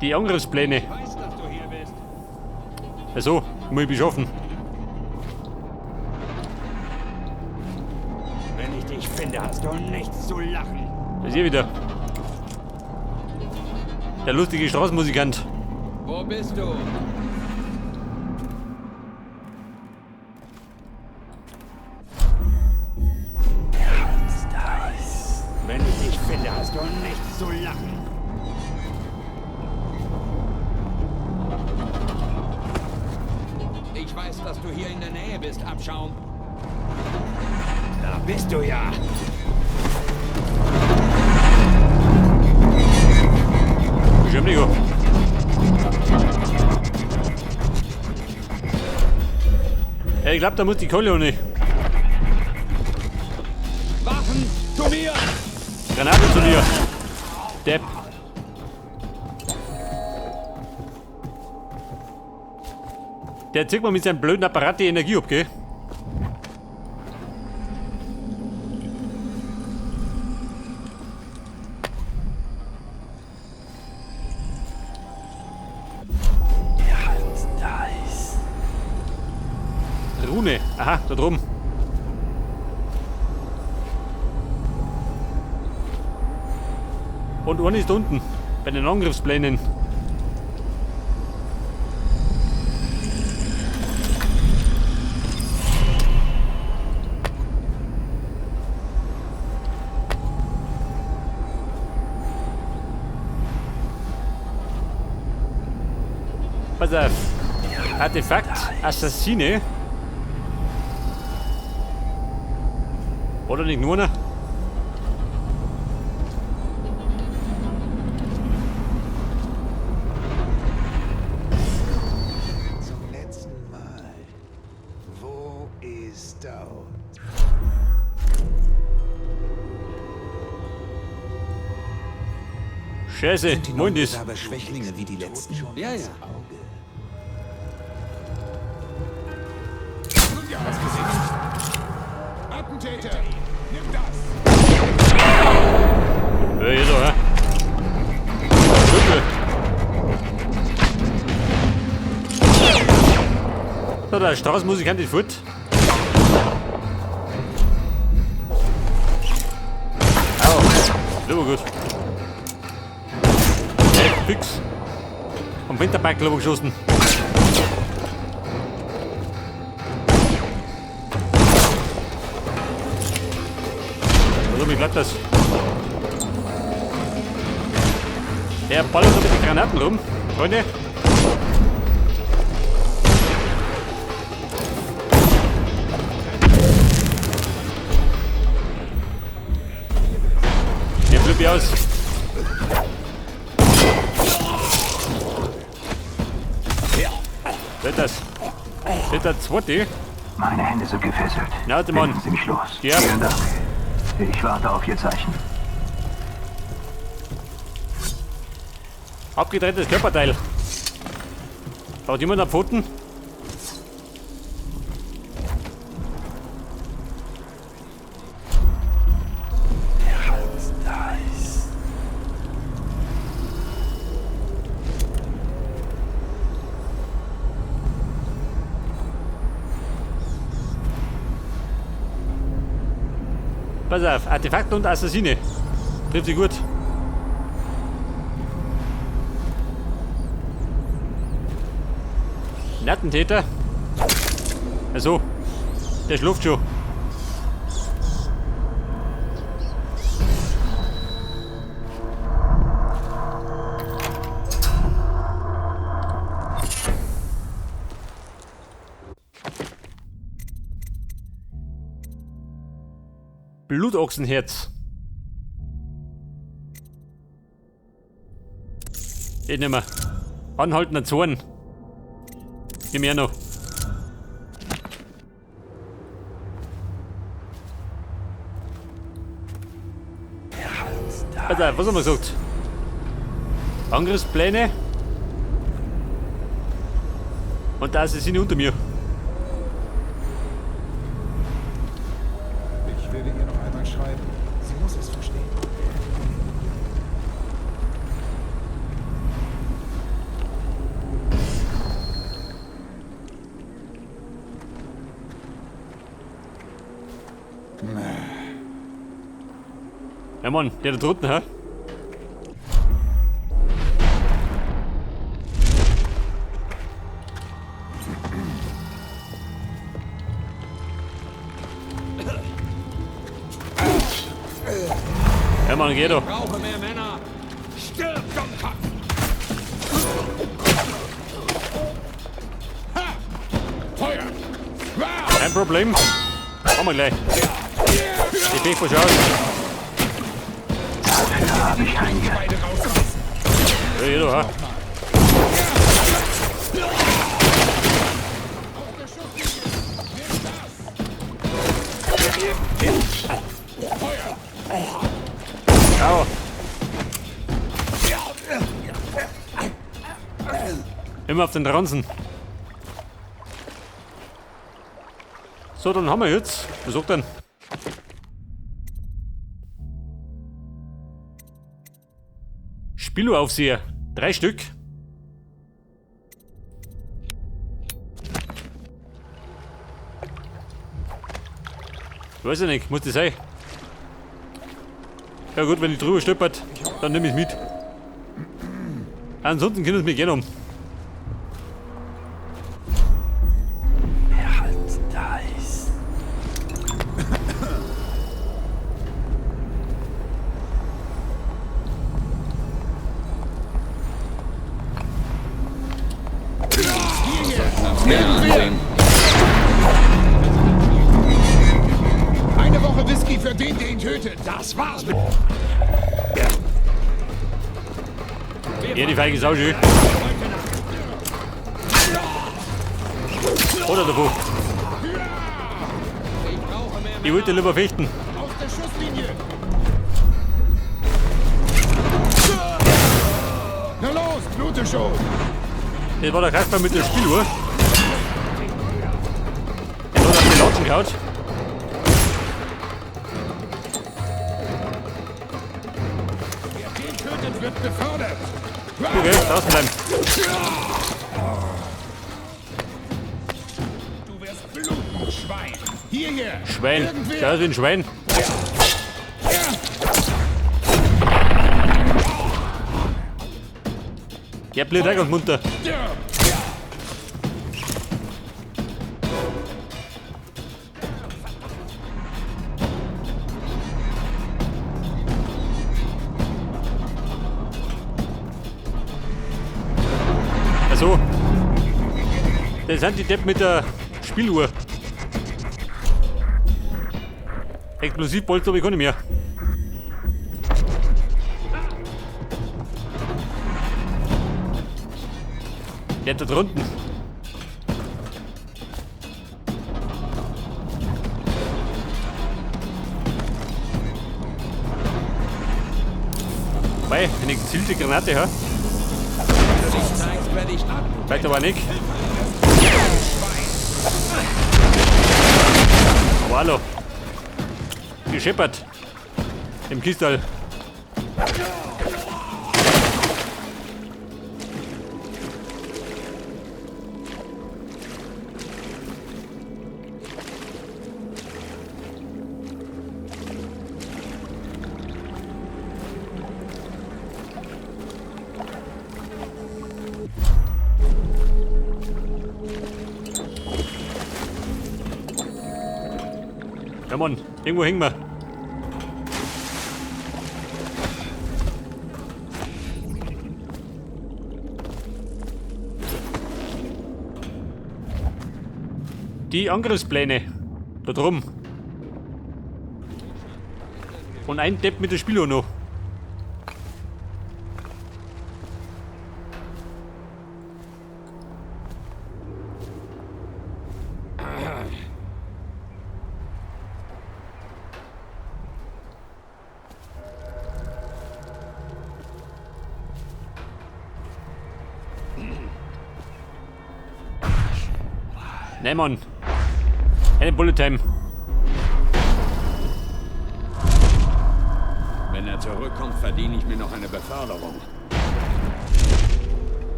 Die Angriffspläne. Ich weiß, dass du hier bist. Also, muss ich beschaffen. Wenn ich dich finde, hast du nichts zu lachen. Da ist er wieder. Der lustige Straßenmusikant. Wo bist du? Wenn ich dich finde, hast du nichts zu lachen. Ich weiß, dass du hier in der Nähe bist, Abschaum. Da bist du ja. Bestimmt nicht. Ja, ich glaub, da muss die Kohle nicht. Wachen zu mir! Granate zu dir. Depp. Der zieht mal mit seinem blöden Apparat die Energie ab, gell? Rune. Aha, da drum. Und einer ist unten. Bei den Angriffsplänen. Pass auf. Artefakt, Assassine. Oder nicht nur noch? Zum letzten Mal. Wo ist Daud? Scheiße, Sind die moin neuen das. Bewerber Schwächlinge wie die letzten? Schon Ja, ins ja. Auge. Was gesehen? Attentäter! Nimm das! Ja, hier da, ja. Super. So, der Straßenmusikant ist fort. Au, super gut. Hey, fix. Am Winterpark geschossen. Also, wie bleibt das? Der ballert so mit den Granaten rum, Freunde. Der flippt aus. Wird das? Wird der zweite? Meine Hände sind gefesselt. Na, Mann. Binden Sie mich los. Ja. Vielen Dank. Ich warte auf Ihr Zeichen. Abgetrenntes Körperteil. Braucht jemand einen Pfoten? Pass auf, Artefakte und Assassine. Trifft sich gut. Attentäter. Also, der schläft schon. Blutochsenherz. Den nehmen wir. Anhaltender Zorn. Gib mir noch. Alter, was haben wir gesagt? Angriffspläne. Und da ist sie unter mir. Ich werde ihr noch einmal schreiben. Sie muss es verstehen. Ja Mann, der da drunten, hä? Ja Mann, geh doch. Ich brauche mehr Männer. Stirb, Dummkopf! Feuer! Kein Problem. Haben wir gleich. Die Pfeffer schaut. Dafür habe ich trainiert. Beide rausreißen! Ja, geh doch, hä? Aus der Schusslinie! Nimm das! Feuer! Au. Immer auf den Ranzen. So, dann haben wir jetzt. Was sagt denn? Spieluhraufseher. 3 Stück. Weiß ich nicht, muss das sein. Ja gut, wenn ich drüber stolpert, dann nehme ich mit. Ansonsten können sie mich gerne um. Eine Woche Whisky für den, der ihn tötet. Das war's mit. Ja, die feige Sau schön. Oder davor. Ich Ich wollte lieber fechten. Aus der Schusslinie. Na los, blute schon. Das war der Kasper mit der Spieluhr. Der hat auf die Latschen gehauen. Wer den tötet, wird befördert. Okay, draußen bleiben. Du wirst bluten, Schwein. Hierher. Schwein. Irgendwer. Schau aus wie ein Schwein. Ja, blöd auch ganz munter. Also, das sind die Deppen mit der Spieluhr. Explosivbolzen habe ich keine mehr. Der da drunten. Wobei, eine gezielte Granate, ja? Weiter war nicht. Aber hallo. Gescheppert. Im Kistal. Ja Mann, irgendwo hängen wir. Die Angriffspläne. Da drum. Und ein Depp mit der Spieluhr noch. Nein, Mann. Eine Bullet Time. Wenn er zurückkommt, verdiene ich mir noch eine Beförderung.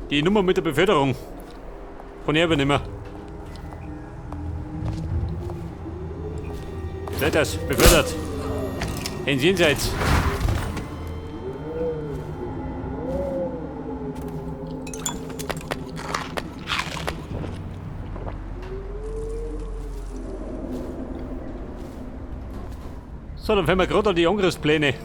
Die Nummer mit der Beförderung. Von ihr übernehmen. Seht das, befördert. Ins Jenseits. So, dann fangen wir gerade an die Angriffspläne.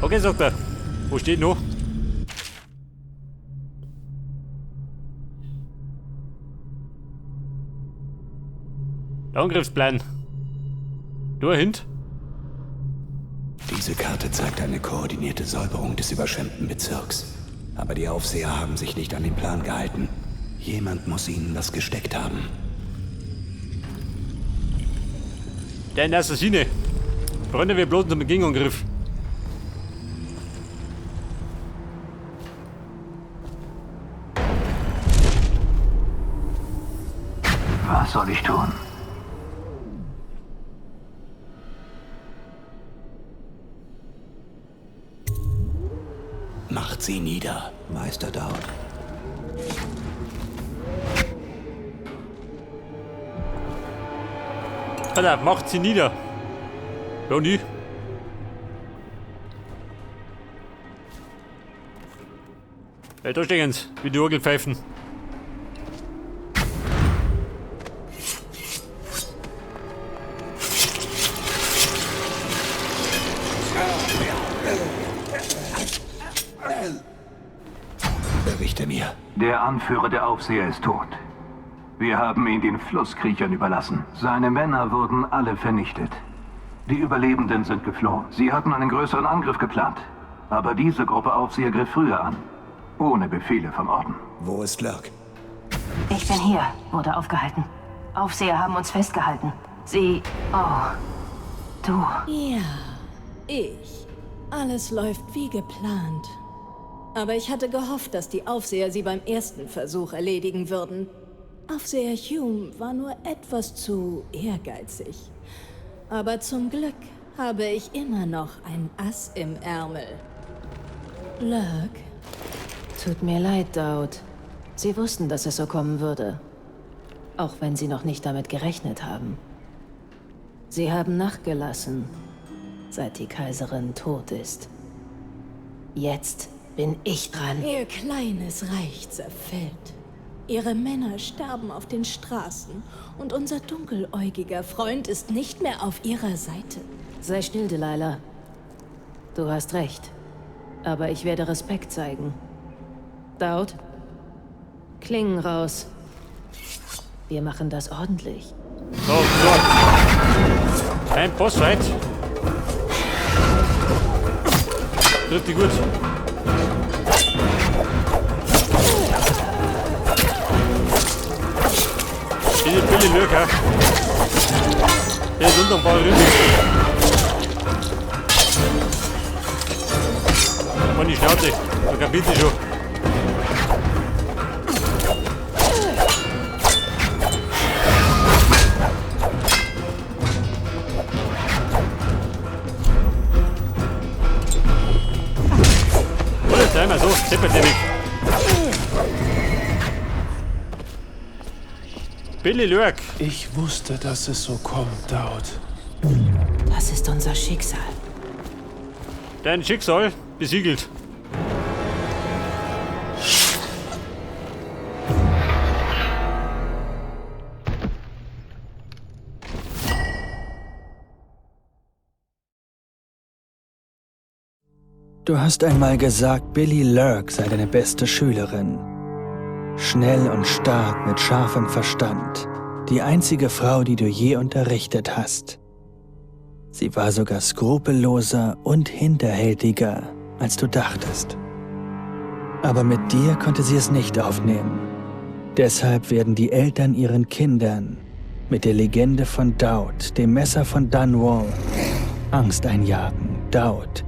Okay, sagt er. Wo steht noch? Der Angriffsplan. Nur hint. Diese Karte zeigt eine koordinierte Säuberung des überschwemmten Bezirks. Aber die Aufseher haben sich nicht an den Plan gehalten. Jemand muss ihnen was gesteckt haben. Dein Assassine. Freunde, wir bloß zum Gegenangriff. Was soll ich tun? Macht sie nieder, Meister Daud. Alter, macht sie nieder. Ja, nie. Ja, da stehen sie, wie die Orgelpfeifen. Berichte mir. Der Anführer der Aufseher ist tot. Wir haben ihn den Flusskriechern überlassen. Seine Männer wurden alle vernichtet. Die Überlebenden sind geflohen. Sie hatten einen größeren Angriff geplant. Aber diese Gruppe Aufseher griff früher an. Ohne Befehle vom Orden. Wo ist Lurk? Ich bin hier, wurde aufgehalten. Aufseher haben uns festgehalten. Sie... Oh. Du. Ja, ich. Alles läuft wie geplant. Aber ich hatte gehofft, dass die Aufseher sie beim ersten Versuch erledigen würden. Aufseher Hume war nur etwas zu ehrgeizig. Aber zum Glück habe ich immer noch ein Ass im Ärmel. Lurk? Tut mir leid, Daud. Sie wussten, dass es so kommen würde. Auch wenn sie noch nicht damit gerechnet haben. Sie haben nachgelassen, seit die Kaiserin tot ist. Jetzt bin ich dran. Ihr kleines Reich zerfällt. Ihre Männer sterben auf den Straßen und unser dunkeläugiger Freund ist nicht mehr auf ihrer Seite. Sei still, Delilah. Du hast recht. Aber ich werde Respekt zeigen. Daud, Klingen raus. Wir machen das ordentlich. So, so. Ein Bossfight. Trifft die gut. Diese Billy Lurker. Der ist undankbar rüber. Von die Schnauze. Da kapiert sie schon. Oder einmal so, zeppert der mich. Billy Lurk. Ich wusste, dass es so kommt, Daud. Das ist unser Schicksal. Dein Schicksal besiegelt. Du hast einmal gesagt, Billy Lurk sei deine beste Schülerin. Schnell und stark mit scharfem Verstand. Die einzige Frau, die du je unterrichtet hast. Sie war sogar skrupelloser und hinterhältiger, als du dachtest. Aber mit dir konnte sie es nicht aufnehmen. Deshalb werden die Eltern ihren Kindern mit der Legende von Daud, dem Messer von Dunwall, Angst einjagen. Daud,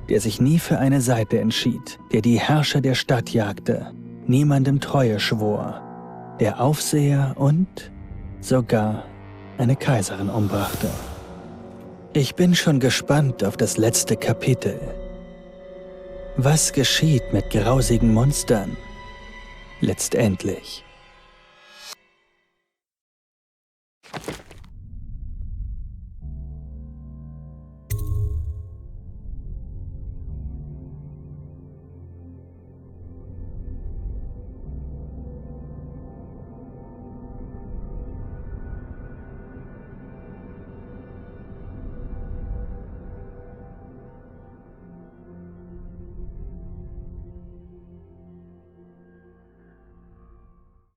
der sich nie für eine Seite entschied, der die Herrscher der Stadt jagte, niemandem Treue schwor, der Aufseher und sogar eine Kaiserin umbrachte. Ich bin schon gespannt auf das letzte Kapitel. Was geschieht mit grausigen Monstern? Letztendlich.